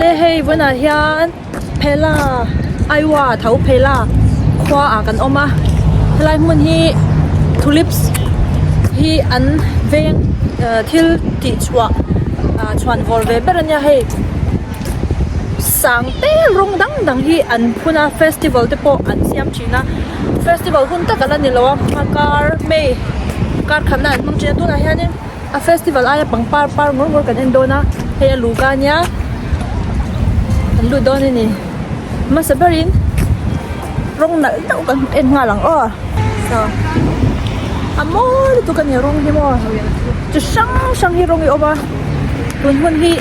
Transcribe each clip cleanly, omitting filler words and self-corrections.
Awle hei vawiinah hian phela Iowa tho phela khua ah kan awm a helai hmun hi tulips hi an veng ah thil tih chhuah ah chhuan vawr ve ber ania hei sang te rawng dang dang hi an phun a festival te pawh an siam thin a festival hun tak ala ni lo a hmakar May kar khatna an hmang thin a tunah hianin. A festival aia pangpar par ngawr ngawr kan en dawn a hei a luhka ania kan lut dawn a ni hmasa berin rawng nalh deuh kan en nghal ang aw saw a mawi lutuk a ni rawng hi maw chi hrang hrang hi rawng hi a awm a tun hun hi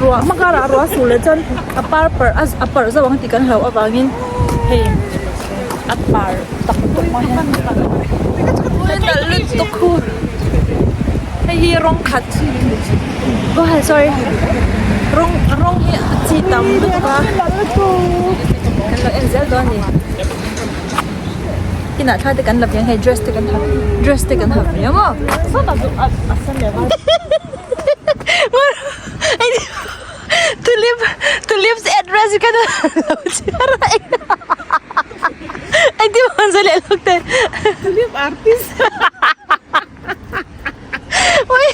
ruah hma karah ruah a sur leh chuan a par parh a parh zauh ang tih kan hlauh avangin hei a par tak tawh mai a nalh lutuk khu hei hi rawng khat go ahead sorry rawng rawng hi a chi tam lutuk a kan lo en zel dawn a ni inah thla te kan la ve ang hei dress te kan ha dress te kan ha ve ang aw Tulip tulips address hi khan lo chhiar a engtin maw an sawi leh lawk te Tulip artist ui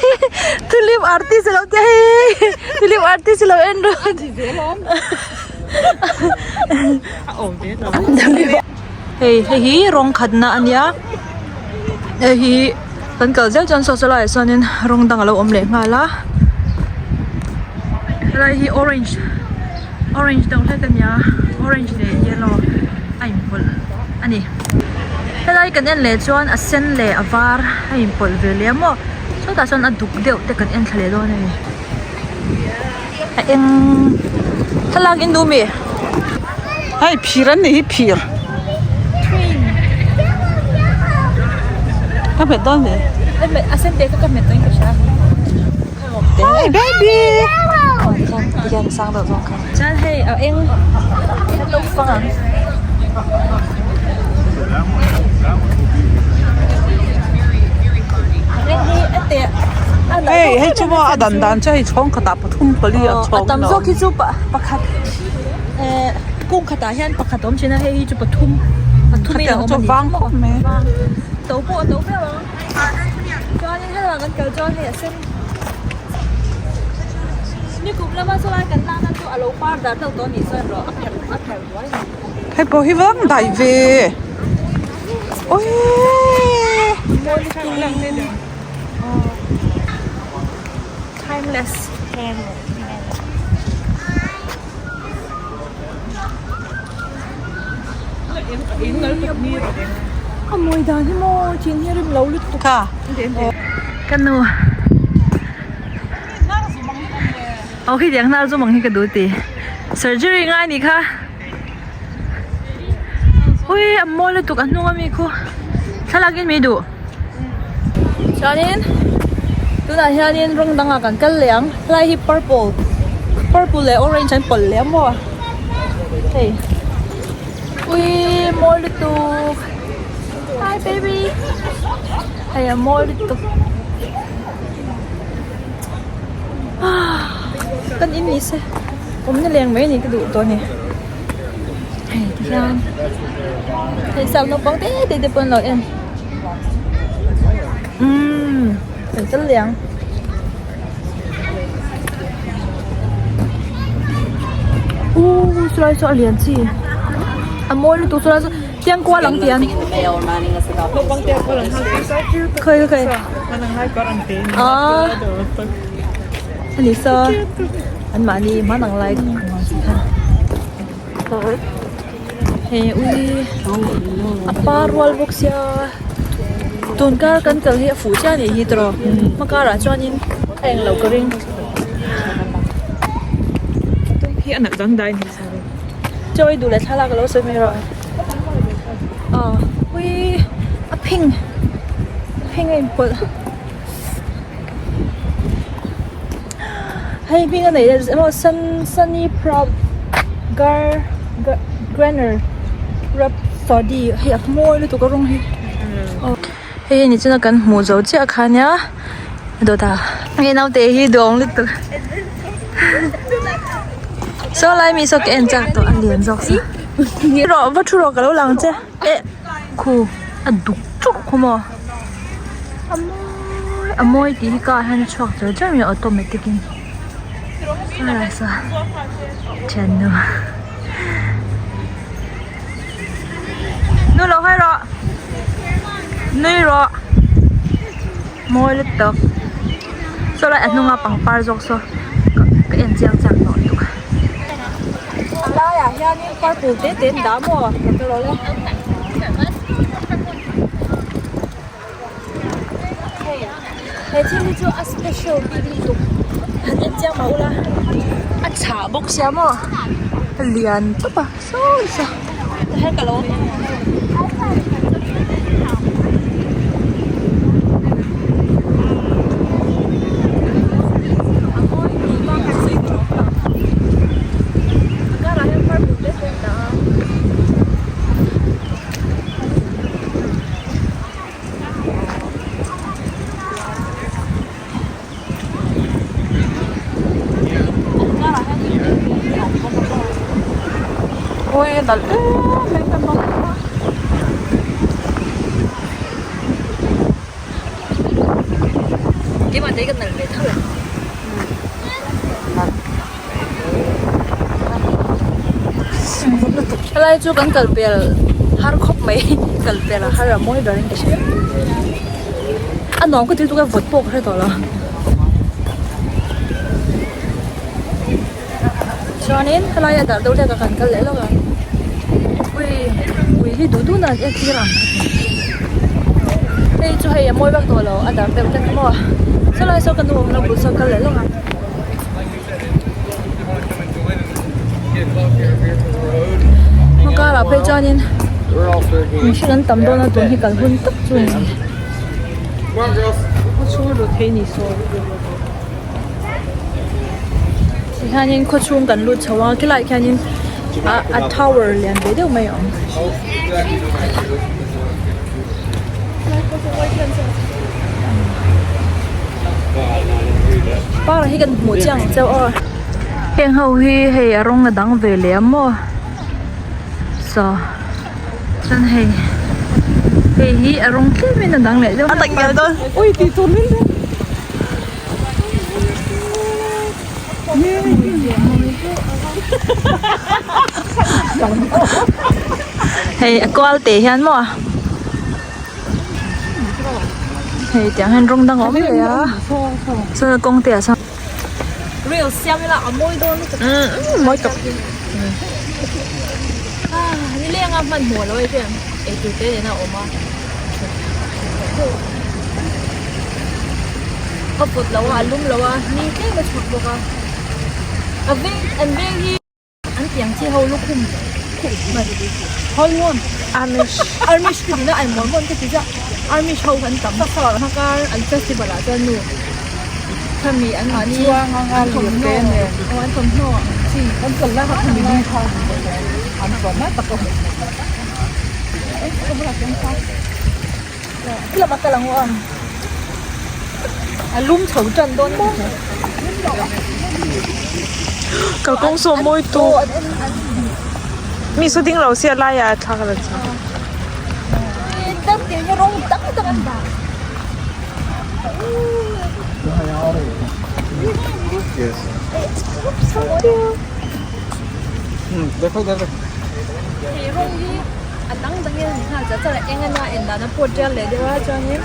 tulip artist alo tia hei tulip artist alo en rawh hei hei hi rawng khatna ania hei hi Kan kal zel chuan saw laiah chuanin rawng dang alo awm leh nghal a helai hi orange orange deuh hlek ania orange leh yellow a inpawlh ani helai kan en leh chuan a sen leh a var a inpawlh ve leh a maw sawtah sawn a duk deuh te kan en thla leh dawn ani a eng thlalak in duh mi. Hei phir an nih hi phir ka hmet dawn ve a sen te kha ka hmet dawn in ka hria hi baby tikhian sang deuh zawng kha chuan hei a eng kan lo fang ang a eng hi a te hei hei chu maw a dan dan chu hei chhawng khatah pathum pali a chhawng a tam zawk hi chu pakhat. Eh kung khatah hian pakhat a awm thin a hei hi chu pathum pathum in a awm a ni vang khawp mai to pawh a to viau ang chuanin helaiah kan kal chuan hei a sen nikum lama sawlai kan lakna chu a lo par dar deuh tawh a nih chuan erawh a pherh a pherh ruai a ni. Hei pawh hi vang daih ve awii. Timeless. A mawi dan hi maw thin hi a rim lo lutuk kha ka nu aw khi tiang hnar zum ang hi ka duh ti surgery ngai ni kha ui a mawi lutuk a hnung ami khu thlalak in mi duh chuanin tunah hianin rawng dangah kan kal leh ang helai hi purple purple leh orange an pawlh leh a maw hei ui mawi lutuk hi baby hei a mawi lutuk ah kan in ni se awmna leng mai a ni ka duh tawh a ni hei ti hian hei sap naupang te te te pawh an lo en umm kan kal leh ang. Uuh chulai chu a lian chi a mawi lutuk chulai chu tiang kual ang tiang khawi khawi aaa ani saw an mahni hman ang lai ang chi kha he ui a par rual bawk sia tun kar kan kal hi a fuh chiah a nih hi tiraw hma karah chuanin a englo ka ring. Chaw i duh leh thlalak alo sawi mai rawh aw ui a phing a phing a inpawlh. Hei hming a neih leh emaw sun sunny proud gar granner rhapsody hei a mawi lutuk a rawng hi aw hei hi nichina kan hmuh zo chiah kha nia dawt a hei naute hi duhawm lutuk. Saw lai mi saw ka en chak tawh a lian zawk sa rawh va thu rawh ka lo lang che eh khu a duk chuk khu maw a mawi a mawi tih hi ka ah hian a chhuak char char mai automatic in sa thiannu nu lo hawi rawh nui rawh mawi lutuk saw lai a hnunga pangpar zawk saw ka en chiang chak tawh lutuk a laiah hianin purple te te an dah maw ka hre lo le hei he thil hi chu a special bik lutuk han en chiang mah ula a chhah bawk sia maw a lian tawp a sawi saw tihian ka lo. Ui a nalh em em em a. Keimah te hi ka nalh ve tho e. Helai chu kan kal pel har khawp mai kal pel a har a mawi ber in ka hria a nuam ka ti lutuk a vawt pawh ka hre tawh lo chuanin helai a darh deuh hlek a kan kal leh lawk ang ui ui hi duh duh na an entir ang hei chu hei a mawi vak tawh lo a darh deuh hlek a maw sawlai saw ka nu awmna bul saw kal leh lawk ang. Hmakarah phei chuanin mihring an tam dawn a tun hi kal hun tak chu a ni. Tihianin khaw chhung kan lut chho a khilaiah khianin a tower lian ve deuh mai a awm. Park hi kan hmuh chiang ang chauh aw heng ho hi hei a rawng a dang ve leh a maw saw chuan hei hei hi a rawng tlem in a dang leh deuh Hei a kual teh hian maw hei tiang hian rawng dang a awm leh a chuan a kawng te ah sawn rel siam ila a mawi dawn lutuk mawi tawp nileng a hmanhmawh lo em eitur te nen a awm a. A vawt lo a a lum lo a ni tlem a chhuak bawk a a veng an veng hi an tiang chi ho lukhum khuh mai hawi amish amish ka ti na ai mawn mawn ka ti chiah amish ho an tam hmakar an festival ah chuan nu khami an mahni an thawmhnaw aw an thawmhnaw ang chi an Tlama kal ang aw a lum chho tan dawn maw Kalkawng saw mawi tu mi saw ding lo sia laiah a thlak la chu. A dang dang in an nghal char char a eng ania en dan a pawt rial leh deuh a chuanin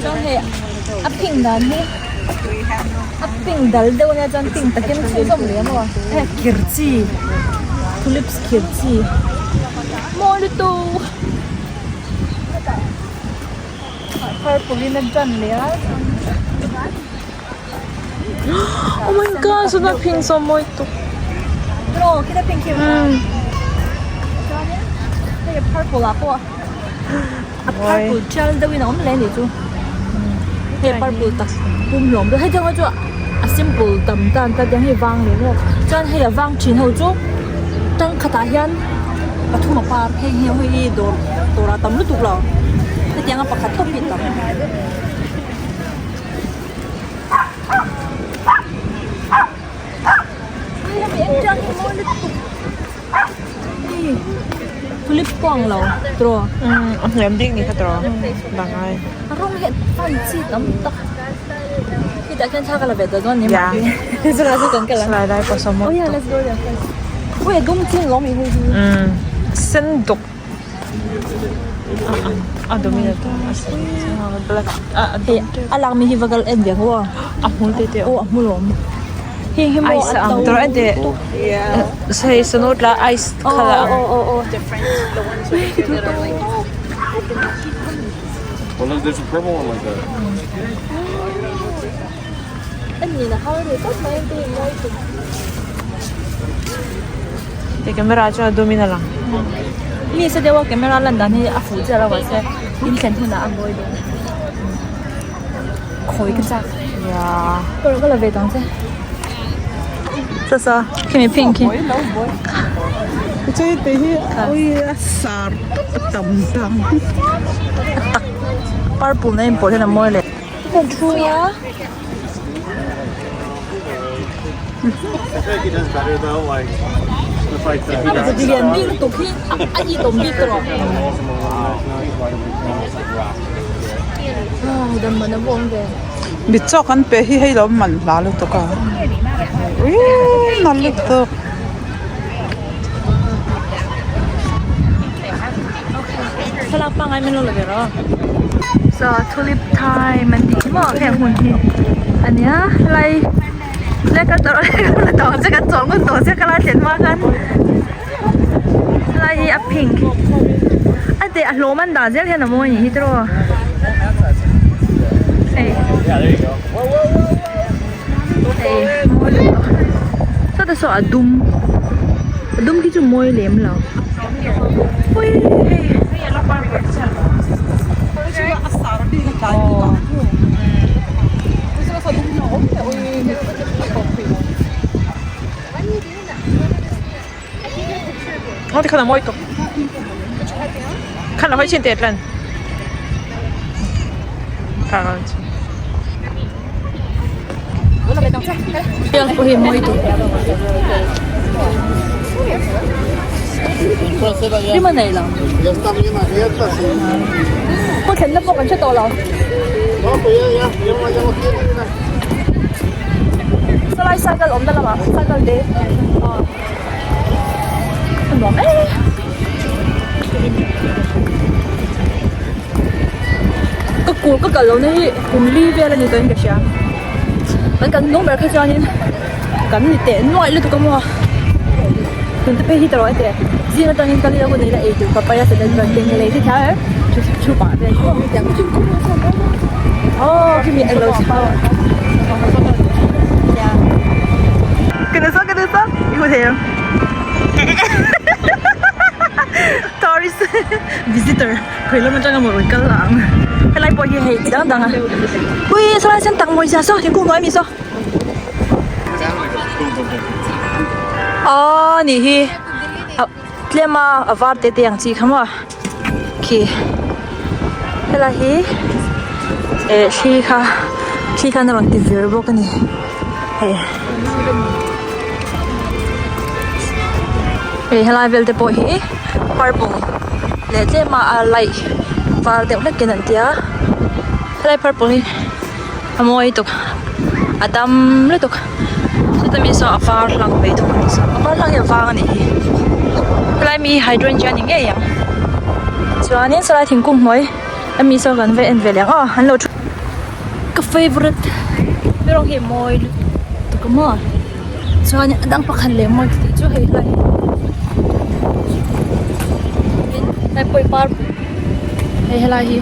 chuan hei a pink dan hi a pink dal deuh ania chuan pink takin chhunzawm leh a maw hei a kir chi tulips kir chi mawi lutuk purple in a tan leh a. Oh my god, so na pink so mawi tuk. No, kita pink hi. Hei purple ah pawh a purple tial deuh in a awm hle anih chu. Hei purple tak pum hlawm deuh hei tiang chu a simple tam tan ta tiang hi vang leh maw. Chuan hei a vang thin ho chu tangkhatah hian pathum a par hei hi hei dawr dawrah tam lutuk lo hetiang a pakhat tawp hi a tam. ang lo tiraw. Umm a hniam bik ni kha tiraw bangai. A rawng hi fan chi tam tak khitah khian thla ka la ve tawh dawn ni mah hi chulai chu kan kal ang. Chulai lai pawh saw mawi Oh yeah let's go there first. Ui a dum chi ang lawm i hei hi. Umm sen duk a dum in a dum a sen black a Hei a lak mi hi va kal en ve ang aw. A hmul te te aw a hmul awm. Heng hi maw ice a ang tawh ente hei sanawt la ice kha la ang. Hei camera chuan a dum in a lang. Mi sa deuh a camera lan dan hi a fuh chiah lo mahse in thlen hunah a mawi dawn. Khawi ka chak. Yeah. Ka rawn ka la ve tang che. Sasa. Khimi pink khi. Chei te hi ui a sar tam tam. Tak purple na in pawh hian a mawi leh. Kan thu a. Lian bik lutuk hi a itawm bik tawh. Dam man a vawm ve. Mi chaw kan pe hi hei lo man hla lutuk a. Ui nalh lutuk. Thlalak pangngai min lo la ve rawh. So tulip time an tih hi maw heng hmun hi a nia helai helai kan tawrh la tawh che kan chawl ngun tawh che ka la thlen hma khan helai hi a pink a teh a hlawm an dah zel hian a mawi a nih hi tiraw hei hei mawi lutuk sawtah saw a dum a dum khi chu mawi lem lo ui hei. Aw tikhan a mawi tawp khan a hawi chin teh tlan Hlim a nei lo. Pu thlenna pawh kan hre tawh lo. Sawlai cycle awmna lamah cycle te a nuam em. Ka kul ka kal lohna hi kum li vel a ni tawhin ka hria. Kan kal hnung ber kha chuanin kan ni teh nuaih lutuk a maw. Tun te phei hi tawh ete zing atangin kal ila hun ila ei tur papaya salad vel te lei te kher thu thu pah vel aw khi mi alo chho Kena so kena so i hmu thei ang tourist visitor khawi lam atanga maw rawn kal lah ang helai pawh hi hei chi dang dang a ui sawlai sen tak mawi zia saw thingkung hnuai ami saw aw nih hi ah tlem a a var te te ang chi kha maw khi helai hi eh thli kha thli khan a rawn ti vir bawk a ni hei hei helai vel te pawh hi purple leh tlem a a light var deuh hlek in an tia helai purple hi a mawi tuk a dam lutuk chuta mi saw a var hlang mai thung a ni saw a var hlang hi a vang a nih hi helai mi hi hydrangea a ni ngei ang chuanin sawlai thingkung hnuai ami saw kan va en ve leh ang aw an lo thu ka favourite he rawng hi a mawi lutuk a maw chuanin a dang pakhat leh mawi ka tih chu hei helai hi hei pawh hi par hei helai hi.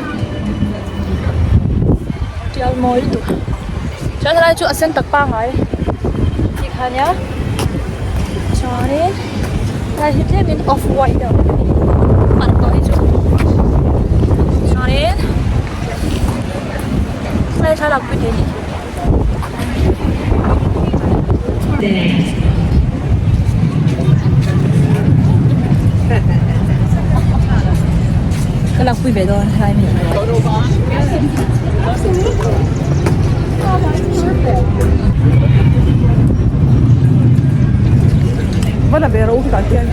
Tial mawi lutuk chuan helai chu a sen tak pangai tih kha ania chuanin helai hi tlemin off white deuh a ni pan tawh hi chu chuanin helai thlalak pui thei a nih hi. Ka lakpui ve dawn helai mi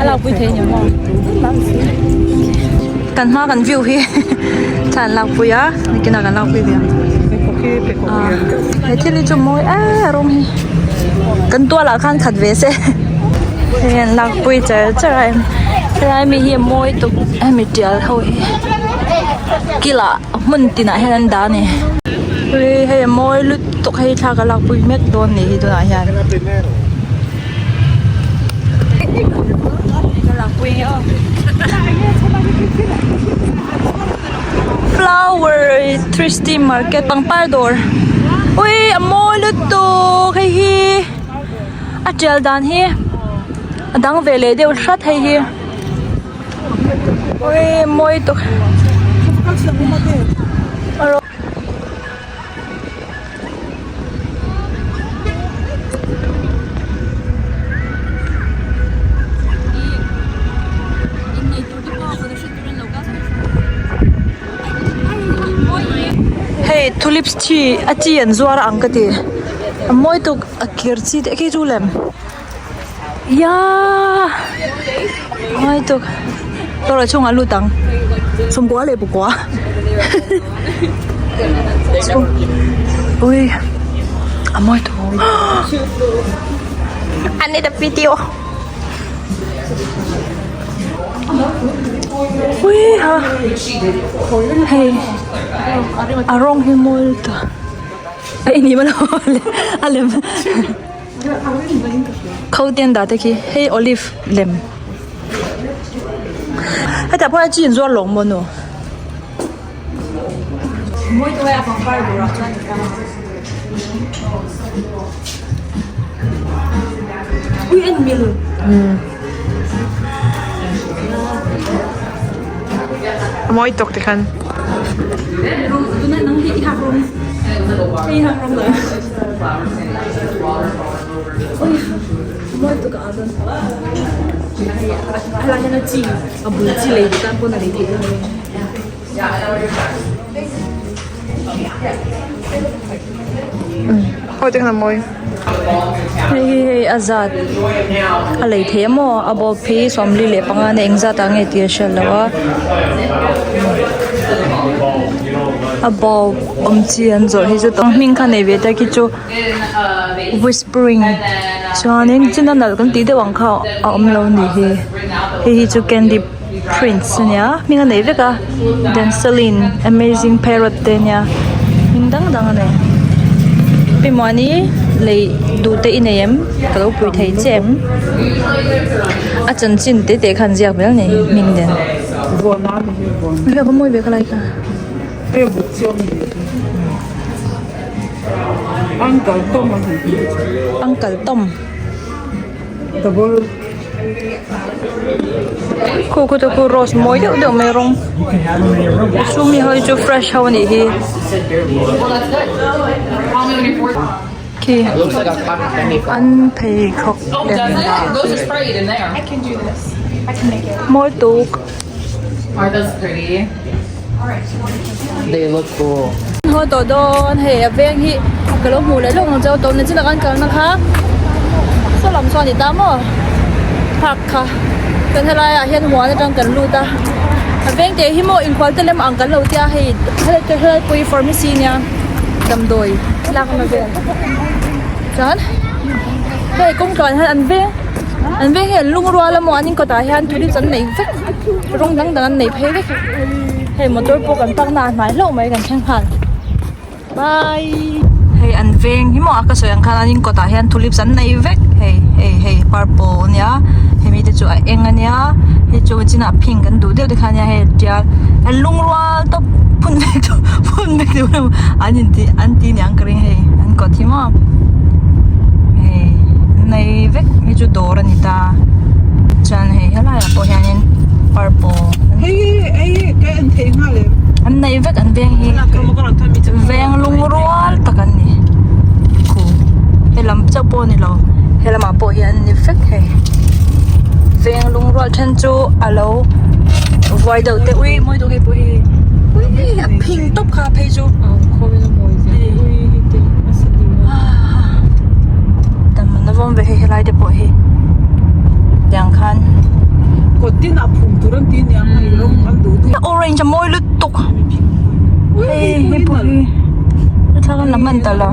a lakpui thei a ni maw. Kan hma kan view hi thla an lakpui a nakinah kan lakpui ve ang he thil hi chu mawi em a rawng hi kan tualah khan khat ve se hei an lakpui char char a helai mi hi a mawi tuk hemi tial ho hi kilah hmun tinah hian an dah a ni hei a mawi lutuk hei thla ka lakpui mek dawn a nih hi tunah hian. Flower thrifty market pangpar dawr ui a mawi lutuk hei hi a tial dan hi a dang ve leh deuh hrat hei hi ui mawi tuk. Hei tulips chi a chi an zuar a ang ka ti a mawi tuk a kir chi te khi chu lem iaa mawi tuk dawr chhungah lut ang sawmkua leh pakua ui a mawi tuk I need a video. Ui ha hei a rawng hi mawi lutuk a ini maw a lem kho te an dah te khi hei olive lem hetah pawh hian chi an zuar lawng maw nu. Ui en mil. Mawi tawk te khan. Aw te khan a mawi. Hei hi hei a zat a lei thei a maw a bulb hi 45 a eng zat ah nge tih a hriat loh a a bulb awm chi an zawrh hi chu hming kha nei ve ta khi chu whispering chuanin china nalh kan tih deuh ang kha a awm lo a nih hi hei hi chu candy prints a nia hming a nei vek a then celine amazing parrot te ania hming dang dang a nei pi muani lei duh te i nei em ka lo pui thei che em a chanchin te te khan ziak vel a ni hming nen hei a va mawi ve ka lai kha. Uncle Tom. Khu khu te khu rose mawi deuh deuh mai rawng chumi ho hi chu fresh ho anih hi khi an pheikhawk lem mawi tuk. Haw tawh dawn hei a veng hi ka lo hmuh leh lawk ang cheu tawh nachin ah kan kalna kha saw lam saw a ni ta maw park kha chuan helai ah hian huan atang kan lut a a veng te hi maw inkhual te lem ang kan lo tia hei helai pawh hi pharmacy nia damdawi lakna vel chuan hei kawngtluan hian an veng an veng hi an lungrual a maw an inkawtah hian tulips an nei vek. Rawng dang dang an nei phei vek hei motor pawh kan park na ah hnai hlauh mai kan thleng nghal bye hei an veng hi maw a ka sawi ang khan an in kawt ah hian tulips an nei vek hei hei hei purple ania hemi te chu a eng ania hei chu chinah pink an duh deuh te kha ania hei tial an lungrual tawp phun vek duh phun vek duh lo an in ti an ti niang ka ring hei an kawt hi maw hei an nei vek hei chu dawr a ni ta. Chuan hei helaiah pawh hianin purple an nei vek an veng hi veng lung rual tak an ni khu helam chauh pawh a ni lo helamah pawh hian an ni vek hei veng lung rual then chu a lo vuai deuh te ui mawi deuh hei pawh hi ui a phing tawp kha phei chu tam an awm ve hei helai te pawh hi tiang khan. Kawt tin ah phum tur an ti aniang hei rawng an duh duh. Orange a mawi lutuk. Hei hei pawh hi thlalak an la hman ta lo.